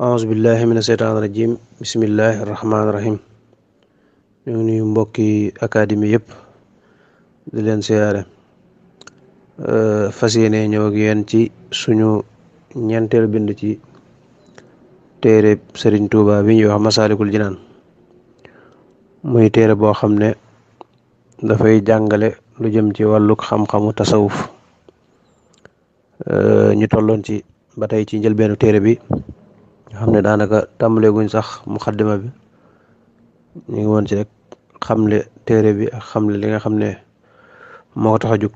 aousubillahi mina sheytaani rajim bismillahi rahmaani rahim ñu ngi nuyu mbokki académie yëpp di leen siyaare fas yéene ñëw ak yéen ci suñu ñeenteel bind ci téere Serigne Touba bi ñuy wax Masalikul Jinaan muy téere boo xam ne dafay jàngale lu jëm ci wàlluk xam-xamu tasawuf ñu tolloon ci ba tey ci njëlbeenu téere bi nga xam ne daanaka tàmbaleeguñ sax muqaddima bi ñu ngi woon ci rek xamle téere bi ak xamle li nga xam ne moo ko tax a jug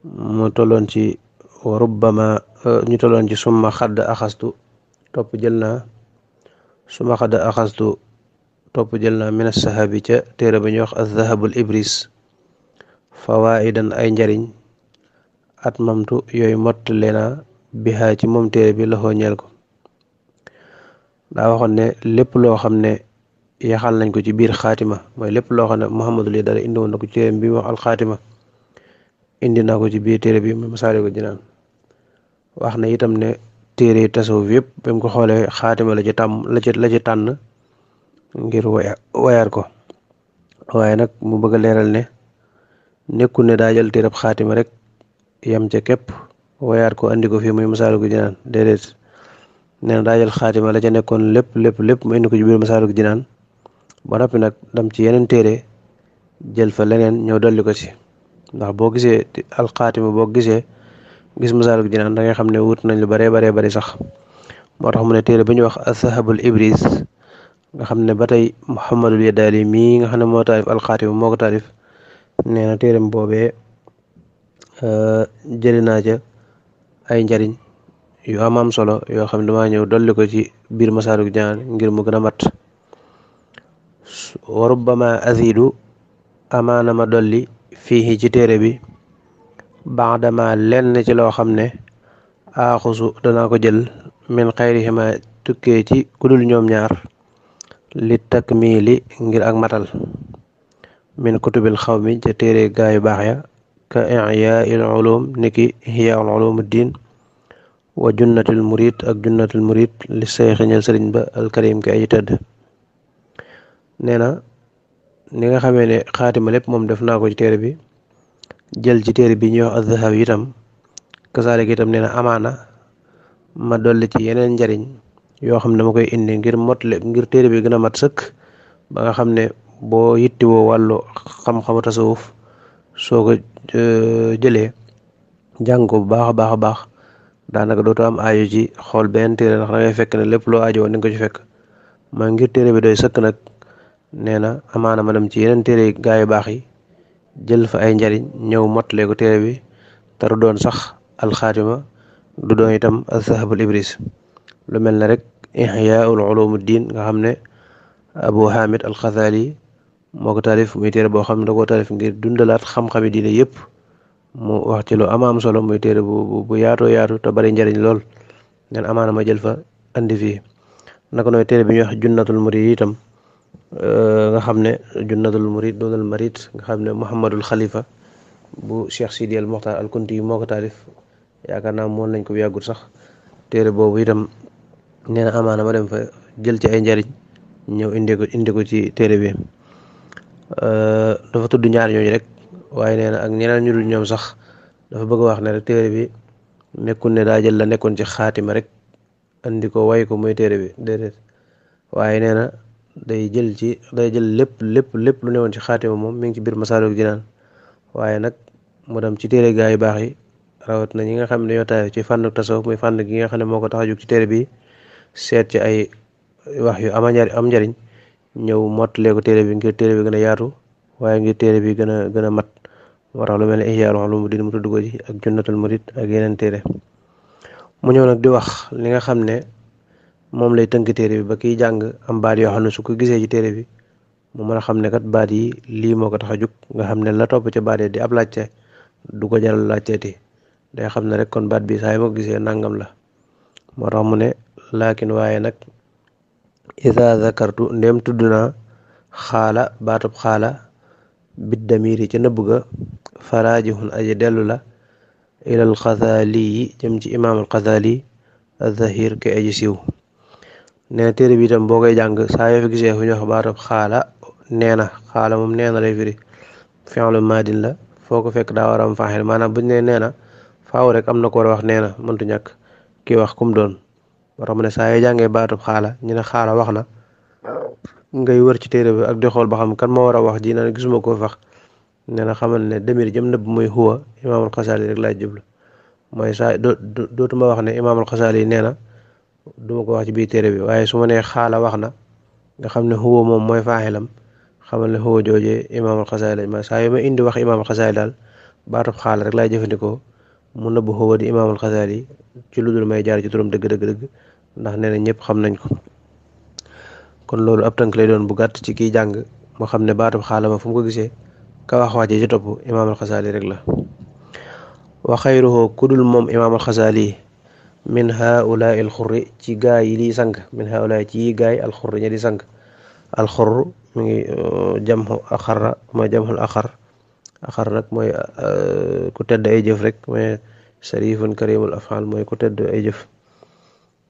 mu tolloon ci wa rubbama ñu tolloon ci summa xadd axastu topp jël naa min as-sahabi ca téere ba ñuy wax az-zahabul ibris fawaidan ay njariñ at mamtu yooyu mottale naa bihaa ci moom téere bi loxoo ñeel ko daa waxoon ne lépp loo xam ne yaxal nañ ko ci biir xaatima mooy lépp loo xam ne Muhammadul yi dara indi woon na ko ci téere bi wax alxaatima indi naa ko ci biir téere bi Masaalikul Jinaan wax na itam ne téere tasawuf yëpp ba mu ko xoolee xaatima la ci tànn ngir wayaar ko waaye nag mu bëgg a leeral ne nekkul ne daa jël téereb xaatima rek yam ca képp wayaar ko andi ko fii muy Masaalikul Jinaan déedéet nee na daa jël xaatima la ca nekkoon lépp mu indi ko ci biir Masaalikul Jinaan ba noppi nag dem ci yeneen téere jël fa leneen ñëw dolli ko ci ndax boo gisee alxaatima boo gisee gis Masaalikul Jinaan da ngay xam ne wut nañ lu baree bari sax moo tax mu ne téere ba ñuy wax az-zahabul ibris nga xam ne ba tey Muhammadul Yadaali mii nga xam ne moo taalif alxaatima moo ko taalif nee na téeram boobee jëli naa ca ay njariñ yu am solo yoo xam ne damaa ñëw dolli ko ci biir Masaalikul Jinaan ngir mu gën a mat wa rubbama azidu amaana ma dolli fii ci téere bi baadama lenn ci loo xam ne aaxusu danaa ko jël min xayrihima tukkee ci kudul ñoom ñaar li takmili ngir ak matal min kutubil xawmi ca téere gaayu baax ya ka i'yaa'il ulum niki ihyaa'ul ulumuddin wa junnatul murid ak junnatul murid li seexi ñal sëriñ ba alkarim ki aji tëdd nee na ni nga xamee ne xaatima lépp moom def naa ko ci téere bi jël ci téere bi ñuy wax az-zahab itam kasaalik itam nee na amaana ma dolli ci yeneen njariñ yoo xam ne ma koy indi ngir téere bi gën a mat sëkk ba nga xam ne boo yittiwoo wàllu xam-xamu tasawuf soo ko jëlee jàng ko bu baax a baax daanaka dootoo am aajo ci xool benn téere ndax da ngay fekk ne lépp loo aajo woon ni nga ko ci fekk ma ngir téere bi doy sëkk nag nee na amaana ma dem ci yeneen téere gaa yu baax yi jël fa ay njariñ ñëw mottalee ko téere bi te du doon sax alxaatima du doon itam az-zahabul ibris lu mel ne rek ihyaa'ul ulumuddin nga xam ne Abu Hamid al-Ghazali moo ko taalif muy téere boo xam ne da koo taalif ngir dundalaat xam-xami diine yëpp mu wax ci lu am solo muy téere bu yaatu te bari njariñ lool neen amaana ma jël fa andi fii naka nooy téere bi ñuy wax junnatul murid itam nga xam ne junnatul murid doonal marid nga xam ne Muhammadul Khalifa bu Cheikh Sidi al Mokhtar al Kunti yi moo ko taalif yaakaar naa moon nañ ko bu yàggul sax téere boobu itam nee na amaana ma dem fa jël ci ay njariñ ñëw indi ko ci téere bi dafa tudd ñaar ñooñu rek waaye nee na ak ñeneen ñu dul ñoom sax dafa bëgg a wax ne rek téere bi nekkul ne daa jël la nekkoon ci xaatima rek andi ko way ko muy téere bi déedéet waaye nee na day jël lépp lu newoon ci xaatima moom mi ngi ci biir Masaalikul Jinaan waaye nag mu dem ci téere gaa yu baax yi rawat na ñi nga xam ne ñoo taay ci fànn tasawuf muy fànn gi nga xam ne moo ko tax a jóg ci téere bi seet ci ay wax yu am njariñ ñëw mottalee ko téere bi ngir téere bi gën a yaatu waaye ngir téere bi gën a mat moo tax lu mel ne ihyaa'ul ulumuddin mu tudd ko ci ak junnatul murid ak yeneen téere mu ñëw nag di wax li nga xam ne moom lay tënk téere bi ba kiy jàng am baat yoo xam ne su ko gisee ci téere bi mu mën a xam ne kat baat yi lii moo ko tax a jug nga xam ne la topp ca baat yi di ab laajte du ko jaral laajteeti day xam ne rek kon baat bi saa yi ma ko gisee nangam la moo tax mu ne laakin waaye nag iza zakartu ndéem tudd naa xaala baatub xaala bid damiri ca nëbb ga faraajihun aji dellu la ilal Xasaali yi jëm ci imaamul Xasaali az-zahir ke aji siiw. nee na téere bi itam boo koy jàng saa yoo fi gisee fu ñu wax baatab xaala nee na xaala moom nee na lay firi fi'lu maadin la foo ko fekk daa war a am faaxil maanaam buñ ne nee na faaw rek am na ko war a wax nee na mëntu ñàkk kii wax kum doon war a mu ne saa yoo jàngee baatab xaala ñu ne xaala wax na ngay wër ci téere bi ak di xool ba xam kan moo war a wax ji naan gisuma ko wax nee na xamal ne demir jëm nëbb muy huwa imaamul xasaali rek laay jublu mooy saa dootuma wax ne imaamul xasaali nee na duma ko wax ci biir téere bi waaye su ma nee xaala wax na nga xam ne huwa moom mooy faaxilam xamal ne huwa joojee imaamul xasaali ma saa yu ma indi wax imaamul xasaali daal baatub xaala rek laay jëfandikoo mu nëbb huwa di imaamul xasaali ci lu dul may jaar ci turam dëgg ndax nee na ñëpp xam nañ ko. kon loolu ab tënk lay doon bu gàtt ci kiy jàng moo xam ne baatub xaala ma fu mu ko gisee ka wax wax ji ci topp imaamul xasaali rek la. wa xayruhu kudul moom imaamul xasaali min haulaai alxurri ci gaay yi liy sang min haulaai ci yi gaay alxurri ña di sang alxurr mi ngi jamxu axarra mooy jamxul axar nag mooy ku tedd ay jëf rek mooy sarifun karimul afal mooy ku tedd ay jëf.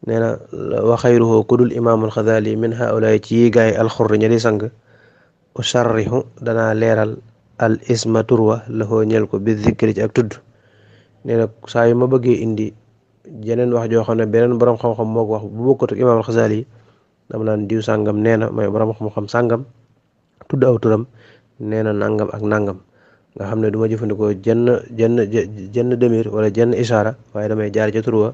nee na wa xayruhu kudul imaamul xasaali min haulaai ci yi gaay alxurri ña di sang usarrihu danaa leeral al isma turwa laxoo ñel ko bi zikri ci ak tudd. nee na saa yu ma bëggee indi jeneen wax joo xam ne beneen borom xam-xam moo ko wax bu bokkut ak imaamul xasaali dama naan diw sàngam nee na mooy borom xam-xam sàngam tudd aw turam nee na nangam ak nangam nga xam ne du ma jëfandikoo jenn demir wala jenn isaara waaye damay jaar ca turwa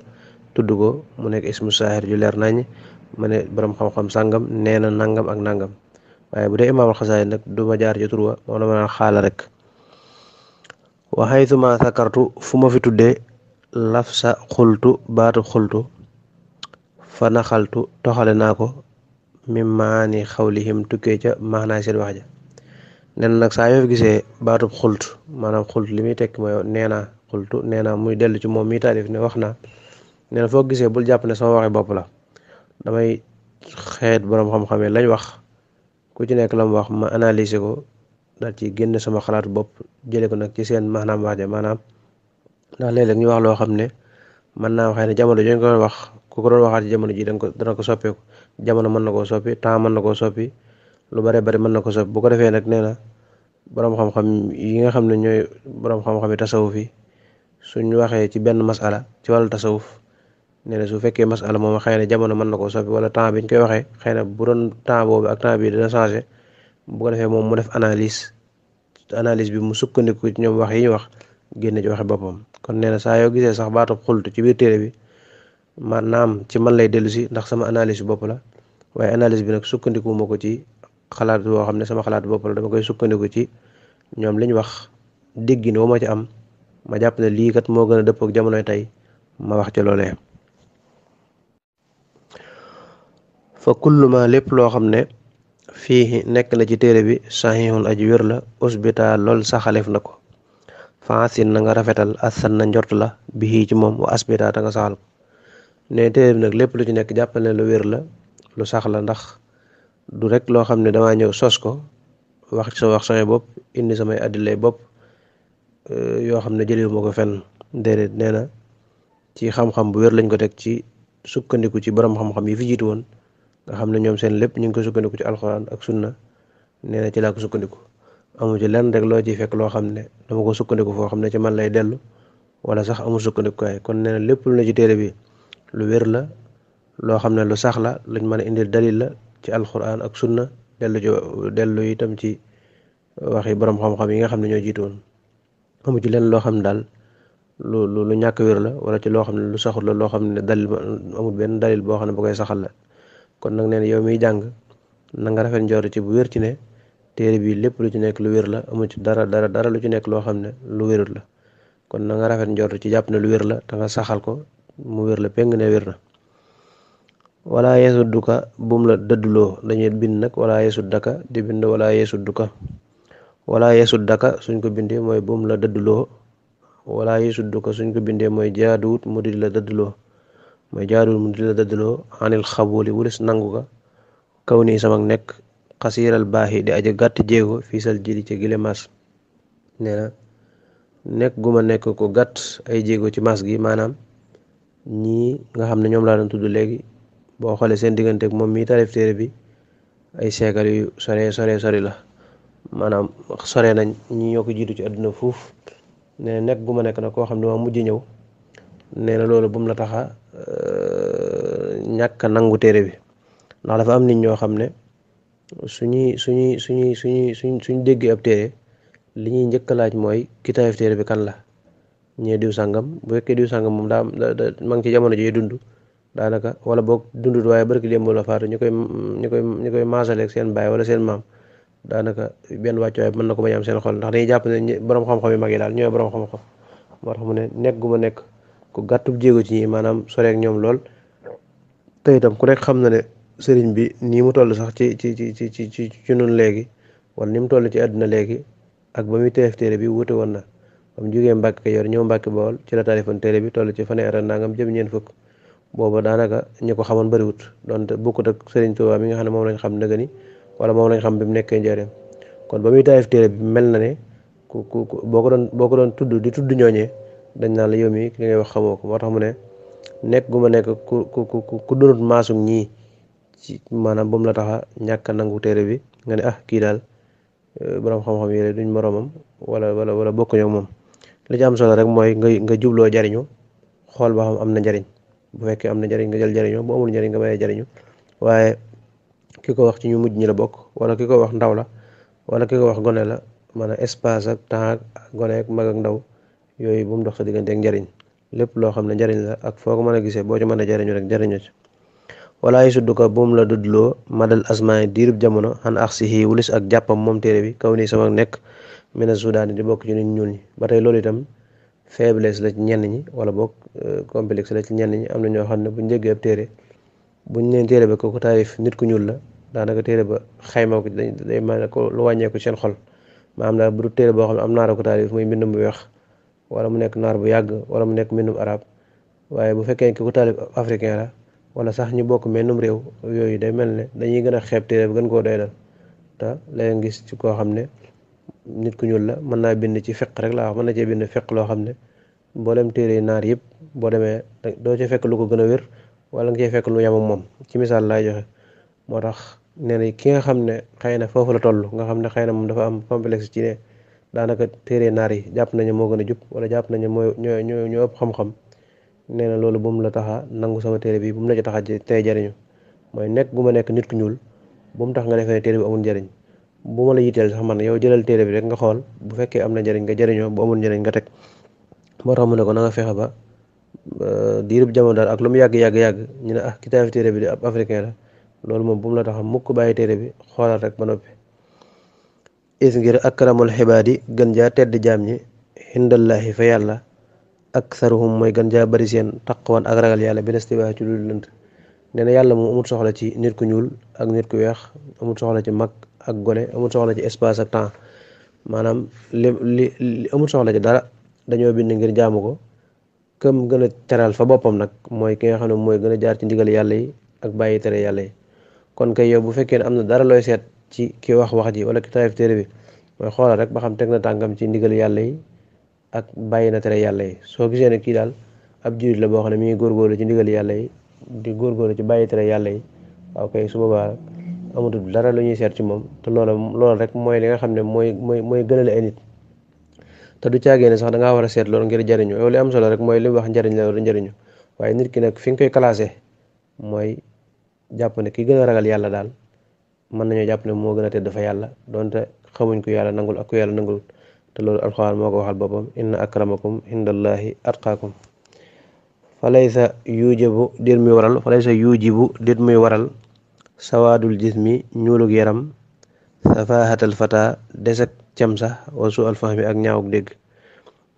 tudd ko mu nekk ismu saahir ju leer nañ ma ne borom xam-xam sàngam nee na nangam ak nangam waaye bu dee imaamul xasaali nag du ma jaar ca turwa moom dama naan xaala rek. wa haythuma sakartu fu ma fi tuddee lafsa xultu baatu xultu fa naxaltu toxale naa ko min maani xawlihim tukkee ca maanaay seen wax ja. nen nag saa yoo fi gisee baatub xult maanaam xult li muy tekk mooy nee naa xultu nee naa muy dellu ci moom mi taalif ne wax naa nee na foo gisee bul jàpp ne sama waxi bopp la damay xeet boroom xam-xamee lañ wax ku ci nekk la mu wax ma analyser ko daal ci génn sama xalaatu bopp jële ko nag ci seen maanaam wax ja maanaam ndax léeg-léeg ñu wax loo xam ne mën naa waxee ne jamono joñ ko doon wax ku ko doon waxaat ci jamono ji dana ko soppeeku jamono mën na koo soppi temps mën na koo soppi lu bare bari mën na ko soppi bu ko defee nag nee na boroom xam-xam yi nga xam ne ñooy boroom xam-xam yi tasawuf yi suñ waxee ci benn masala ci wàllu tasawuf nee na su fekkee masala moom xëy na jamono mën na koo soppi wala temps biñ koy waxee xëy na bu doon temps boobu ak temps bi dina changé bu ko defee moom mu def analyse bi mu sukkandiku ci ñoom wax yi ñu wax génn ci waxe boppam. kon nee na saa yoo gisee sax baatub xultu ci biir téere bi maanaam ci man lay dellu si ndax sama analyse bopp la waaye analyse bi nag sukkandiku ma ko ci xalaat boo xam ne sama xalaat bopp la dama koy sukkandiku ci ñoom li ñu wax déggin woo ma ci am ma jàpp ne lii kat moo gën a dëppoo ak jamonoy tey ma wax ci loolee. fa kullu ma lépp loo xam ne fii nekk na ci téere bi sahihun aji wér la usbita lool saxaleef na ko faasin na nga rafetal asan na njort la bi ci moom wa asbita ta nga saxal ko ne téere bi nag lépp lu ci nekk jàppal ne lu wér la lu sax la ndax du rek loo xam ne damaa ñëw sos ko wax ci sa wax samay bopp indi samay addilay bopp yoo xam ne jëliwuma ko fenn déedéet nee na ci xam-xam bu wér lañ ko teg ci sukkandiku ci borom xam-xam yi fi jiitu woon nga xam ne ñoom seen lépp ñu ngi ko sukkandiku ci alxuraan ak sunna nee na ci laa ko sukkandiku amu ci lenn rek loo ciy fekk loo xam ne dama ko sukkandiku foo xam ne ci man lay dellu wala sax amul sukkandikukaay kon nee na lépp lu ne ci téere bi lu wér la loo xam ne lu sax la luñ mën a indil dalil la ci alxuraan ak sunna dellu itam ci waxi borom xam-xam yi nga xam ne ñoo jiitu woon amu ci lenn loo xam ne daal lu ñàkk wér la wala ci loo xam ne lu saxul la loo xam ne dalil amul benn dalil boo xam ne bu koy saxal la. kon nag nee na yow miy jàng na nga rafet njort ci bu wér ci ne téere bi lépp lu ci nekk lu wér la amu ci dara lu ci nekk loo xam ne lu wérul la kon na nga rafet njort ci jàpp ne lu wér la te nga saxal ko mu wér la péng ne wér na. wala yesudduka bum la dëdduloo dañuy bind nag wala yesuddaka di bind wala yesudduka wala yesuddaka suñ ko bindee mooy bum la dëdduloo wala yesudduka suñ ko bindee mooy jaaduwut mu di la dëdduloo mooy jaadul mu di la dëddaloo anil xabuli wulis nangu ka kaw nii sama nekk xasiiral baaxi di aja gàtt jéego fii sal jili ci gile mas nee na nekk gu ma nekk ko gàtt ay jéego ci mas gi maanaam ñii nga xam ne ñoom laa doon tudd léegi boo xoolee seen diggante ak moom mii taalif téere bi ay seekal yu sori la maanaam sore nañ ñi ñoo ko jiitu ci àdduna fuuf ne nekk gu ma nekk nag koo xam ne maa mujj ñëw nee na loolu bu mu la taxa ñàkk a nangu téere bi ndax dafa am nit ñoo xam ne suñ déggee ab téere li ñuy njëkk a laaj mooy ki taalif téere bi kan la ñee diw sàngam bu fekkee diw sàngam moom ma ngi ci jamono ji dund daanaka wala boog dundut waaye barki démb la faatu ñu koy maasaleeg seen baay wala seen maam daanaka benn wàccuwaay mën na ko bañ am seen xol ndax dañuy jàpp ne borom xam-xam yu mag yi daal ñooy borom xam-xam moo tax mu ne nekk gu ma nekk ku gàttub jéego ci ñi maanaam soreek ñoom lool te itam ku nekk xam na ne sëriñ bi nii mu toll sax ci nun léegi wala ni mu toll ci àdduna léegi ak ba muy teef téere bi wuute woon na ba mu jógee Mbàkke Kajoor ñëw Mbàkke Bawol ci la taalifoon téere bi toll ci fanweer ak nangam jëm ñeent fukk booba daanaka ñi ko xamoon bëriwut donte bokkut ak Sëriñ Tuubaa mi nga xam ne moom lañ xam ndëgë ni wala moom lañ xam bi mu nekkee njëriñ kon ba muy taalif téere bi mel na ne boo ko doon tudd di tudd ñooñee dañ naan la yow mi ki ngay wax xamoo ko moo tax mu ne nekk gu ma nekk ku dunut maasum ñii ci maanaam bu mu la taxa ñàkk a nangu téere bi nga ne kii daal borom xam-xam yi duñ moroomam wala bokkuñu ak moom li ci am solo rek mooy nga jubloo jariñu xool ba xam am na njariñ bu fekkee am na njariñ nga jël jariñu bu amul njariñ nga mayee jariñu waaye ki ko wax ci ñu mujj ñi la bokk wala ki ko wax ndaw la wala ki ko wax gone la maanaam espace ak temps ak gone ak mag ak ndaw yooyu bu mu dox sa diggante ak njariñ lépp loo xam ne njariñ la ak foo ko mën a gisee boo ci mën a jariñu rek jariñu ci wala ay sudd ko bu mu la duddloo madal asmaani diirub jamono xan ax si wulis ak jàppam moom téere bi kaw nii sama nekk mina Sudan di bokk ci nit ñuul ñi ba tey loolu itam faiblesse la ci ñenn ñi wala bokk complexe la ci ñenn ñi am na ñoo xam ne buñ déggee ab téere buñ leen téere ba ko taarif nit ku ñuul la daanaka téere ba xayma ko day mel ko lu wàññeeku seen xol maanaam daal bu du téere boo xam ne am naara ko taarif muy mbindum bu weex wala mu nekk naar bu yàgg wala mu nekk mbindum arab waaye bu fekkee ki ko taalif africain la wala sax ñu bokk mennum réew yooyu day mel ne dañuy gën a xeeb téere bi gën koo doy dal te léegi gis ci koo xam ne nit ku ñuul la mën naa bind ci fiq rek laa wax mën na cee bind fiq loo xam ne mboolem téere naar yëpp boo demee doo ci fekk lu ko gën a wér wala nga cee fekk lu yam ak moom ci misaal laay joxe moo tax nee na ki nga xam ne xëy na foofu la toll nga xam ne xëy na moom dafa am complexe ci ne daanaka téere naar yi jàpp nañu moo gën a jub wala jàpp nañu mooy ñoo ëpp xam-xam nee na loolu bu mu la taxa nangu sama téere bi bu mu la ci taxa tey jariñu mooy nekk gu ma nekk nit ku ñuul bu mu tax nga defee ne téere bi amul njariñ bu ma la yiteel sax man yow jëlal téere bi rek nga xool bu fekkee am na njariñ nga jariñoo bu amul njariñ nga teg moo tax mu ne ko na nga fexe ba diirub jamono daal ak lu mu yàgg ñu ne ki taalif téere bi di ab africain la loolu moom bu mu la tax mukk bàyyi téere bi xoolal rek ba noppi is ngir akramul xibaadi gën jaa tedd jaam ñi xindallahi fa yàlla aksaruhum mooy gën jaa bari seen taqwan ak ragal yàlla bi destibaa ci lu lënt nee na yàlla moom amul soxla ci nit ku ñuul ak nit ku weex amul soxla ci mag ak gone amul soxla ci espace ak temps maanaam li amul soxla ci dara dañoo bind ngir jaamu ko këm gën a teral fa boppam nag mooy ki nga xam ne mooy gën a jaar ci ndigal yàlla yi ak bàyyi tere yàlla yi kon kay yow bu fekkee ne am na dara looy seet ci ki wax ji wala ki taalif téere bi mooy xoolal rek ba xam teg na tànkam ci ndigal yàlla yi ak bàyyi na tere yàlla yi soo gisee ne kii daal ab jullit la boo xam ne mi ngi góorgóorlu ci ndigal yàlla yi di góorgóorlu ci bàyyi tere yàlla yi waaw kay su boobaa amatul dara lu ñuy seet ci moom te loolu rek mooy li nga xam ne mooy gënale ay nit te du caagee ne sax da ngaa war a seet loolu ngir jariñu yow li am solo rek mooy li wax njariñ la wala njariñu waaye nit ki nag fi nga koy classé mooy jàpp ne ki gën a ragal yàlla daal mën nañoo jàpp ne moo gën a tedd fa yàlla donte xamuñ ko yàlla nangul ak ku yàlla nangul te loolu alxuraan moo ko waxal boppam inna akramakum indallahi atqaakum falaysa yujibu dir muy waral sawaadul jismi ñuulug yaram safahatal fata desek cam sax wa su alfahmi ak ñaawuk dégg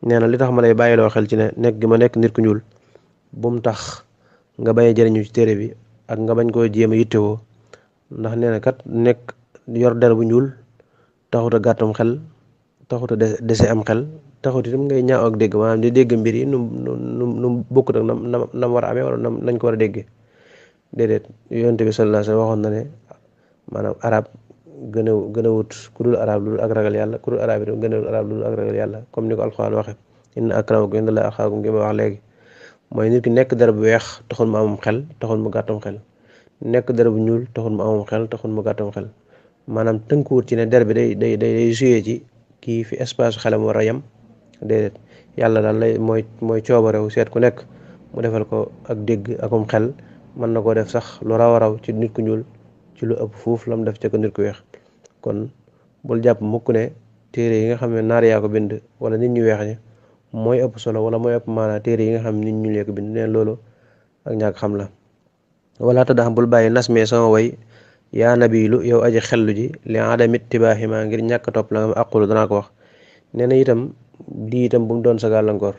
nee na li tax ma lay bàyyiloo xel ci ne nekk gi ma nekk nit ku ñuul bu mu tax nga bañ a jëriñu ci téere bi ak nga bañ koo jéem a yittewoo ndax nee na kat nekk yor der bu ñuul taxut a gàttum xel taxut a dese am xel taxut itam ngay ñaaw ak dégg maanaam di dégg mbir yi nu bokkut ak nam war a amee wala nañ ko war a déggee déedéet yonent bi sallallahu alayhi wasallam waxoon na ne maanaam arab gën a wut ku dul arab lu dul ak ragal yàlla ku dul arab itam gën a wut arab lu dul ak ragal yàlla comme ni ko alxuraan waxe inna akramakum indallahi atqaakum gi ma wax léegi mooy nit ki nekk der bu weex taxul mu amum xel taxul mu gàttum xel, nekk der bu ñuul taxul mu amum xel taxul mu gàttum xel. maanaam tënkuwut ci ne der bi day suyee ci kii fi espace xelam war a yem, déedéet. yàlla daal mooy coobarewu seet ku nekk mu defal ko ak dégg akum xel, mën na koo def sax lu raw a raw ci nit ku ñuul ci lu ëpp fuuf la mu def ci ko nit ku weex. kon bul jàpp mukk ne téere yi nga xam ne naar yaa ko bind wala nit ñu weex ñi mooy ëpp solo wala mooy ëpp maanaa téere yi nga xam ne nit ñu lee ko bind neen loolu ak ñàkk xam la. wala te dax bul bàyyi nasmee sama way yaa nabilu yow aji xellu ji li adamit tibaaxima ngir ñàkk topp la nga aqulu danaa ko wax. nee na itam lii itam bu mu doon sa gàllankoor,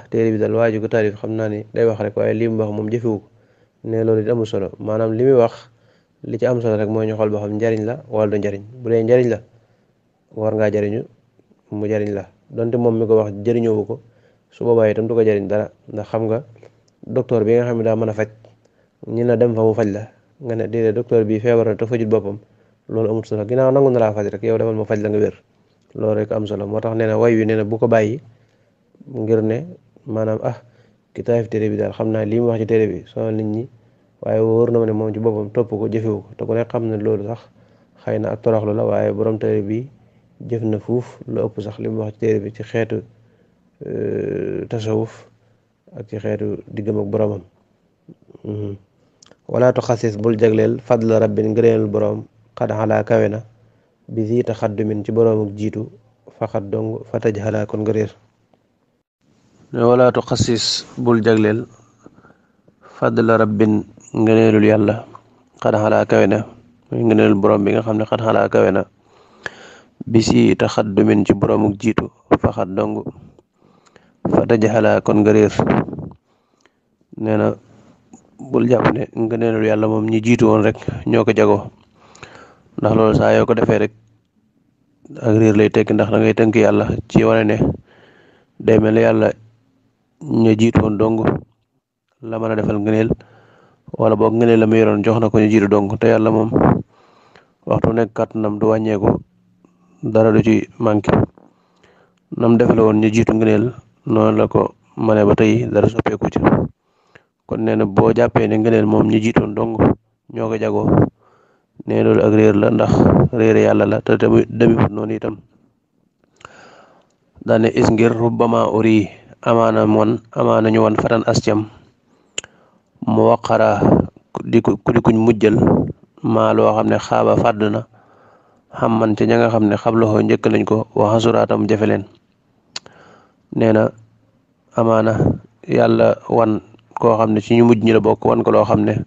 téere bi daal waa ji ko taarif xam naa ni day wax rek waaye li mu wax moom jëfewu ko. ne loolu it amul solo, maanaam li muy wax li ci am solo rek mooy ñu xool ba xam njariñ la wala du njariñ. bu dee njariñ la war ngaa jariñu mu jariñ la, donte moom mi ko wax jëriñoowu ko su boobaa itam du ko jariñ dara. ndax xam nga docteur bi nga xam ne daa mën a faj ñi na dem fa mu faj la nga ne déedéet docteur bi feebar na te fajut boppam, loolu amul solo. ginnaaw nangu na laa faj rek yow demal ma faj la nga wér, loolu rek am solo. moo tax nee na way wi nee na bu ko bàyyi ngir ne maanaam ki taarif téere bi daal xam naa lii mu wax ci téere bi sonal nit ñi, waaye wóor na ma ne moom ci boppam topp ko jëfewu ko. te ku ne xam ne loolu sax xëy na ak toroxlu la, waaye borom téere bi jëf na fuuf lu ëpp sax li mu wax ci téere bi ci xeetu tasawuf ak ci xeetu diggam ak boromam. wala tuxasis bul jagleel fadla rabbin ngëneelul borom xad xalaa kawe na bi zi taxaddumin ci boroomu jiitu faxat dong fa taj xalaa kon nga réer. wala tuxasis bul jagleel fadla rabbin ngëneelul yàlla xad xalaa kawe na muy ngëneelul borom bi nga xam ne xad xalaa kawe na bi zi taxaddumin ci boroomu jiitu faxat dong fa taj xalaa kon nga réer. nee na bul jàpp ne ngëneelul yàlla moom ñi jiitu woon rek ñoo ko jagoo, ndax loolu saa yoo ko defee rek ak réer lay tekki. ndax da ngay tënk yàlla ci wane ne day mel ne yàlla ñu jiitu woon dong la mën a defal ngëneel, wala boog ngëneel la mu yoroon jox na ko ñu jiitu dong. te yàlla moom waxtu nekk kàttanam du wàññeeku, dara du ci manqué. nam defale woon ñu jiitu ngëneel noonu la ko mane ba tey dara soppeeku ci. kon nee na boo jàppee ne ngëneel moom ñi jiitoon dong ñoo ko jagoo, nee loolu ak réer la, ndax réer yàlla la te demewut noonu itam. daane is ngir rubbama uri amaana ñu wan fatan ascam mu waqara di kuñ mujjal maa loo xam ne xaaba fàdd na xam man ci ña nga xam ne xabloxoo njëkk lañ ko waxa suraatam jafe leen. nee na amaana yàlla wan koo xam ne ci ñu mujj ñi la bokk wan ko loo xam ne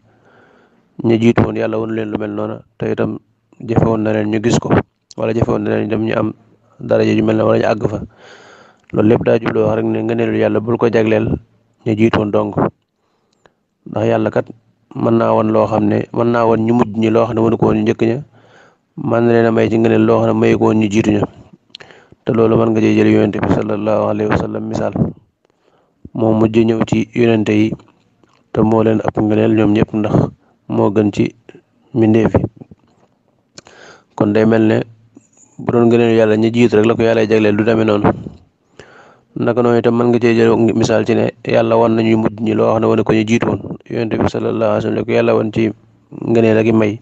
ñu jiitu woon yàlla wanu leen lu mel noona, te itam jëfewoon na leen ñu gis ko, wala jëfewoon na leen itam ñu am daraja ju mel ne wala ñu àgg fa. loolu lépp daa jubloo wax rek ne ngëneelul yàlla bul ko jagleel ñu jiitu woon dong, ndax yàlla kat mën naa wan loo xam ne mën naa wan ñu mujj ñi loo xam ne mënu ko woon ñu njëkk ña, mën na leen a may ci ngëneel loo xam ne mayu ko woon ñu jiitu ña. te loolu mën nga cee jël yonente bi sallallahu alayhi wa sallam misaal, moo mujj ñëw ci yonente yi te moo leen ëpp ngëneel ñoom ñëpp, ndax moo gën ci mbindeef yi. kon day mel ne bu doon ngëneelu yàlla ñi jiitu rek la ko yàlla jagleel du demee noonu. naka noonu itam mën nga cee jël misaal ci ne yàlla wan nañu mujj ñi loo xam ne wane ko ñu jiitu woon yonente bi sallallahu alayhi wa sallam li ko yàlla wan ci ngëneel ak may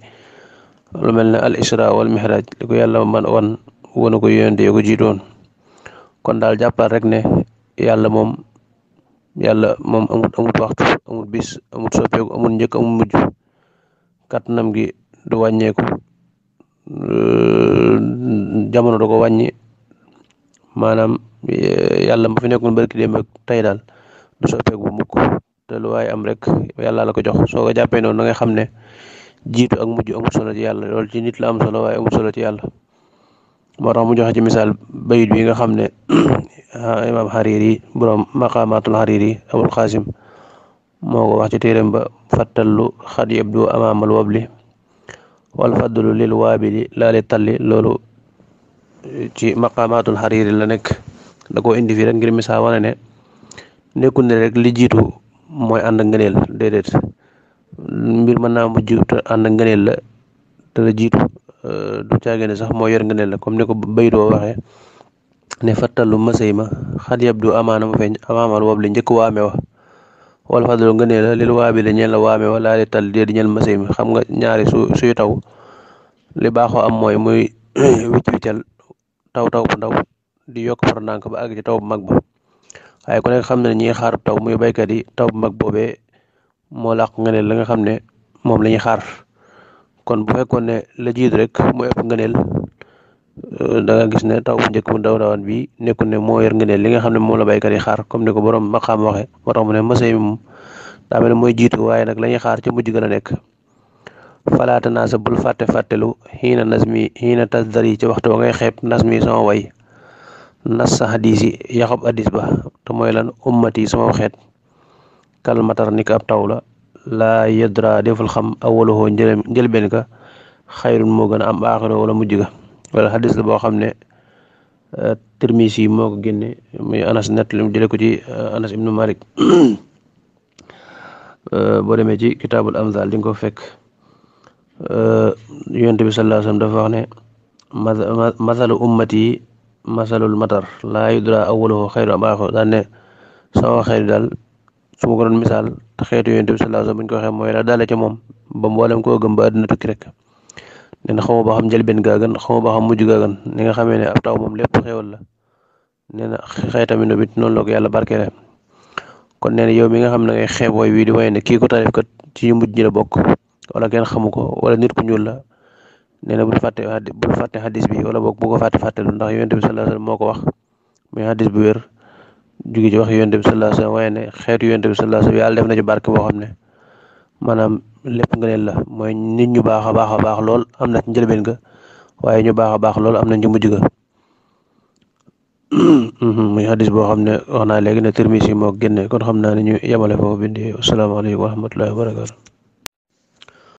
lu mel ne al isra wal mihraj li ko yàlla wan wane ko yonente yi ko jiitu woon. kon daal jàppal rek ne yàlla moom amut waxtu, amut bis, amut soppeeku, amut njëkk, amut mujj. kàttanam gi du wàññeeku, jamono du ko wàññi. maanaam yàlla ma fi nekkoon barki démb ak tey daal du soppeeku bu mukk, te lu waaye am rek yàlla la ko jox. soo ko jàppee noonu da ngay xam ne jiitu ak mujj amul solo ci yàlla, loolu ci nit la am solo waaye amul solo ci yàlla. moo tax mu joxe ci misaal bayit bi nga xam ne imaam Hariri borom maqamatul Hariri Abul Qasim moo ko wax ci téeréem ba fattallu xad yabdu amaamal wabli wal fadlu lil waabili laa li talli. loolu ci maqamatul Hariri la nekk, da koo indi fii rek ngir misaal wane ne nekkul ne rek li jiitu mooy ànd ak ngëneel, déedéet. mbir mën naa mujj te ànd ak ngëneel la, te la jiitu du caagéene sax moo yor ngëneel la, comme ni ko baydoo waxee ne fattalu masay ma xad yabdu amaana mu feeñ amaamal wabli njëkk waame wax wal fadlu ngënee la lil waabili ñeel la waame wala li tal dee di ñeel masay mi. xam nga ñaari suy taw li baaxoo am mooy muy wicc wiccal taw taw bu ndaw di yokk par ndànk ba àgg ci taw bu mag ba. waaye ku nekk xam ne ñi xaar taw muy baykat yi taw bu mag boobee moo làq ngëneel la nga xam ne moom la ñuy xaar. kon bu fekkoon ne la jiitu rek mooy ëpp ngëneel da nga gis ne taw bu njëkk bu ndaw ndawaan bi nekkul ne moo yor ngëneel li nga xam ne moom la baykat yi xaar comme ni ko borom maqaam waxe moo tax mu ne masay mi moom daa mel ne mooy jiitu waaye nag la ñuy xaar ci mujj gën a nekk. falaata naa sa bul fàttelu xiina tasdari ci waxtu wa ngay xeeb nasmi sama way nas sa xadis yi yaxob addis ba te mooy lan ummati sama xeet kal matar ni ko ab taw la laa yadra deful xam awaluhoo njëlbeen ka xayrun moo gën a am aaxiroo wala mujj ga. wala xadis la boo xam ne Tirmisi yi moo ko génne muy Anas nett lim jële ko ci Anas ibnu Malik boo demee ci kitaabul amsal di nga ko fekk. yonent bi sallallahu alayhi wasallam dafa wax ne masalu ummati masalul matar laa yudra awaluhu xayru am aaxiru daan ne sama xeet daal su ma ko doon misaal te xeetu yonent bi sallallahu alayhi wasallam bu ñu ko waxee mooy la daale ca moom ba mboolem koo gëm ba àdduna tukki rek. nee na xamoo ba xam njëlbeen gaa gën xamoo ba xam mujj gaa gën ni nga xamee ne ab taw moom lépp xéwal la nee na xeetami no bit noonu la ko yàlla barkeele. kon nee na yow mi nga xam ne ngay xeeb way wii di waye ne kii ko tarif kat ci ñu mujj ñi la bokk wala kenn xamu ko wala nit ku ñuul la nee na bul fàtte xadis bi wala boog bu ko fàttelu ndax yonent bi sallallahu alayhi wasallam moo ko wax muy xadis bu wér jóge ci wax yonent bi sallallahu alayhi wasallam waaye ne xeetu yonent bi sallallahu alayhi wasallam yàlla def na ci barke boo xam ne maanaam lépp ngëneel la mooy nit ñu baax a baax lool am na ci njëlbeen ga waaye ñu baax a baax lool am na ci mujj ga. muy xadis boo xam ne wax naa léegi ne Tirmisi moo génne kon xam naa ne ñu yemale foofu bindi asalaamaaleykum wa rahmatullahi wa barakatu